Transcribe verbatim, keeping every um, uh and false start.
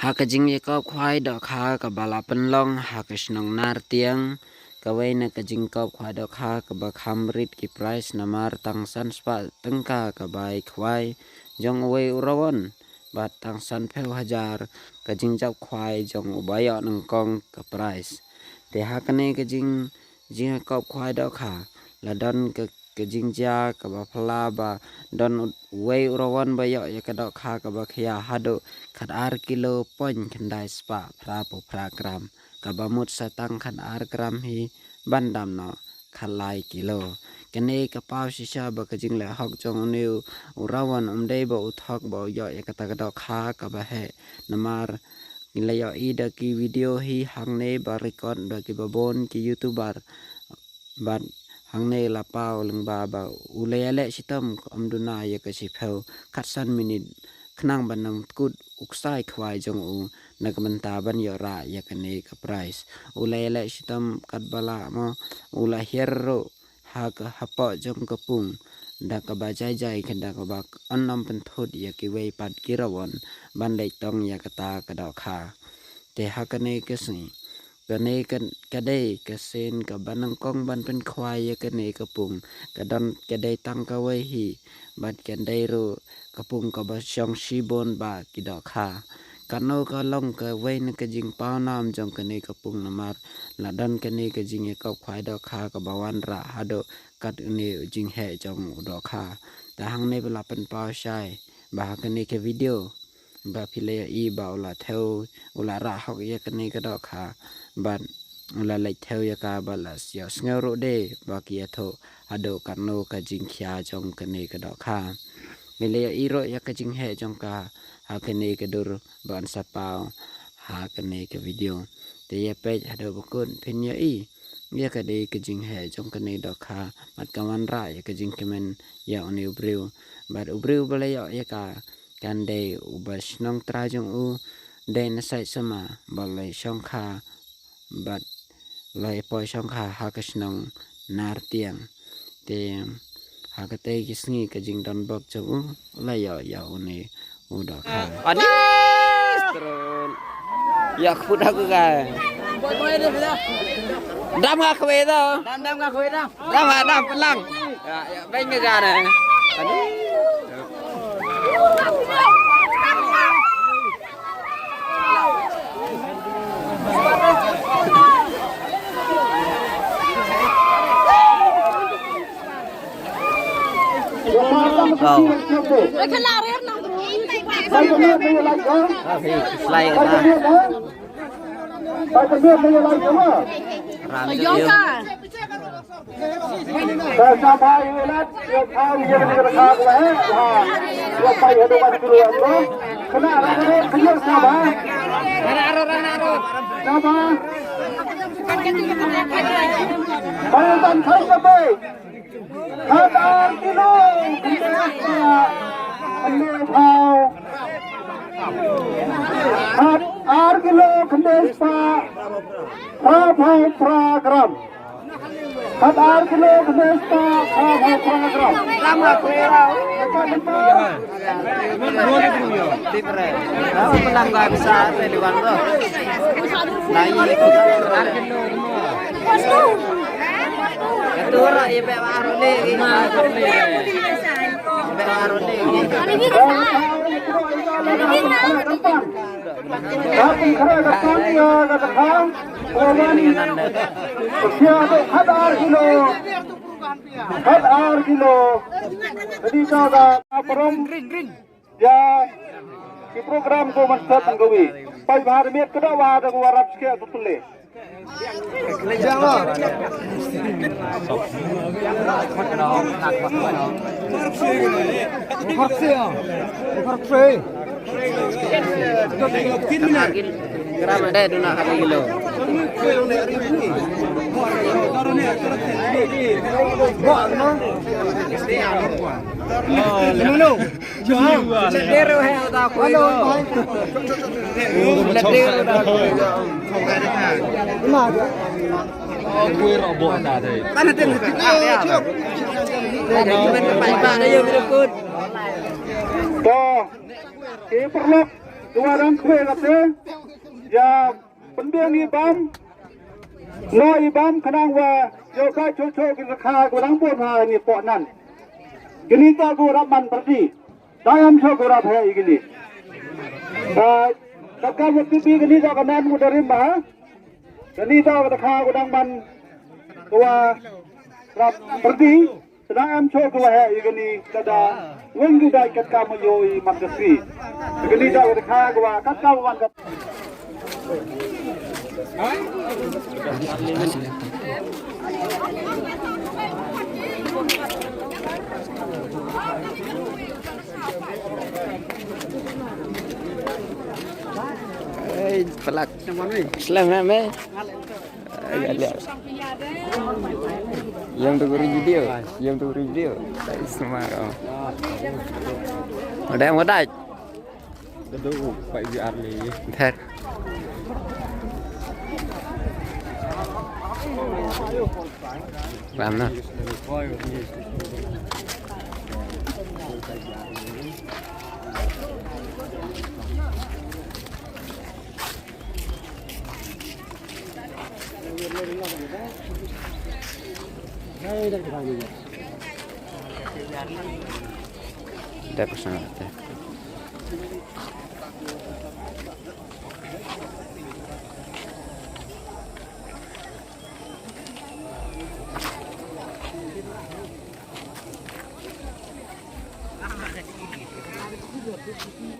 Ha ka jingïakop khwai dohkha kaba la pynlong ha ka shnong Nartiang, kawei na ka jingkop khwai dohkha kaba kham rit ki prize namar tang san spah tyngka ka bai khwai jong uwei u rawon bad tang san phew hajar ka jingjop khwai jong uba ïoh nyngkong ka prize. Te ha kane ka jing jingïakop khwai dohkha la don ka ka jingjia kaba phylla ba don uwei u rawon ba ïoh ïa ka dohkha kaba khia haduh khat ar kilo point khyndai spah phra phew phra gram, kaba mut sa tang khat ar gram hi ban dam noh khat lai kilo. Kane ka paw shisha ba ka jingleh hok jong une u rawon um dei ba u thok ba u ïoh ïa kata ka dohkha kaba heh, namar ngi la ïohi da ki video hi hangne ba record da kiba bun ki YouTuber. Bad hangne la paw lyngba ba u la ïaleh shitom ym duna ïa ka shiphew khatsan minit khnang ban ym kut u ksai khwai jong u na ka bynta ban ïoh rah ïa kane ka prize. U la ïaleh shitom katba lah mo, u la hiar ruh ha ka hapoh jong ka pung da kaba jai jai khnang da kaba yn ym pynthut ïa kiwei pat ki rawon ban leit tong ïa kata ka dohkha. Te ha kane ka sngi kane ka, ka dei ka sien kaba nyngkong ban pynkhwai ïa kane ka pung, ka don ka dei tang kawei hi bad ka dei ruh ka pung kaba shong shibun bha ki dohkha. Kano ka long kawei na ka jingpaw nam jong kane ka pung namar la don kane ka jingïakop khwai dohkha kaba wanrah haduh kat une u jingheh jong u dohkha. Te hangne ba la pynpaw shai ba ha kane ka video ba phi la ïohi ba u la thew, u la rah hok ïa kane ka dohkha bad u la leit thew ïa ka bad la ïohsngew ruh de ba ki ïathuh haduh katno ka jingkhia jong kane ka dohkha. Ngi la ïohi ruh ïa ka jingheh jong ka ha kane ka dur ba yn sa paw ha kane ka video. Te ïa peit haduh ba kut phin ïohi ïa ka dei ka jingheh jong kane ka dohkha bad ka wanrah ïa ka jingkmen ïa une u briew. Bad u briew ba la ïoh ïa ka kan dei uba shnong trai jong u dei na Saitsama ba la shongkha bad la poi shongkha ha ka shnong Nartiang. Te ha katei ki sngi ka jingdon bok jong u la ïoh ïa une u dohkha. Ani stron. Ïa khut aku ka. Dam nga khwai da. Dam, dam nga khwai da. Dam, dam pelang. Ïa, ïa, beng nga jana. Ani. Khat ar kilo khyndai spah khyndai phew. Khat ar kilo khyndai spah phra phew phra gram. Khat ar kilo khyndai spah phra phew phra gram. Khat ar kilo. Khat ar kilo. Jadi ka parom. Ïa ki program ko man sat nang kawi. Pai bha de miet ka dawa da ko warap sikit tu pele. Gram ada duna kali kilo. Hello. To, ki paralok, Kiwa dang khwe kate, ïa pynbiang i bam, noh i bam khnang wa ïoh ka choh choh ki rakha kiwa dang bun ha ini poh nan. Kini toh kiwa rap man pyrdi. Tang em choh kiwa rap heh i kini. Ka, ka ka wa pipi kini toh ka nan wa da rim ba. Kini toh ka rakha kiwa dang man kiwa rap pyrdi. Sdang em choh kiwa heh i kini ka da weng ki dai kat ka ma yo i man ka swi. Kini da ka kha kiwa kat ka man ka. Hey, pelak. Selamat, meh. Yang tu guru video, yang tu guru video. Ai, semaro. Ada yang mau dai. Kedua, Pak Iji Arli. Ntar. Lam na. Dah pasang dah.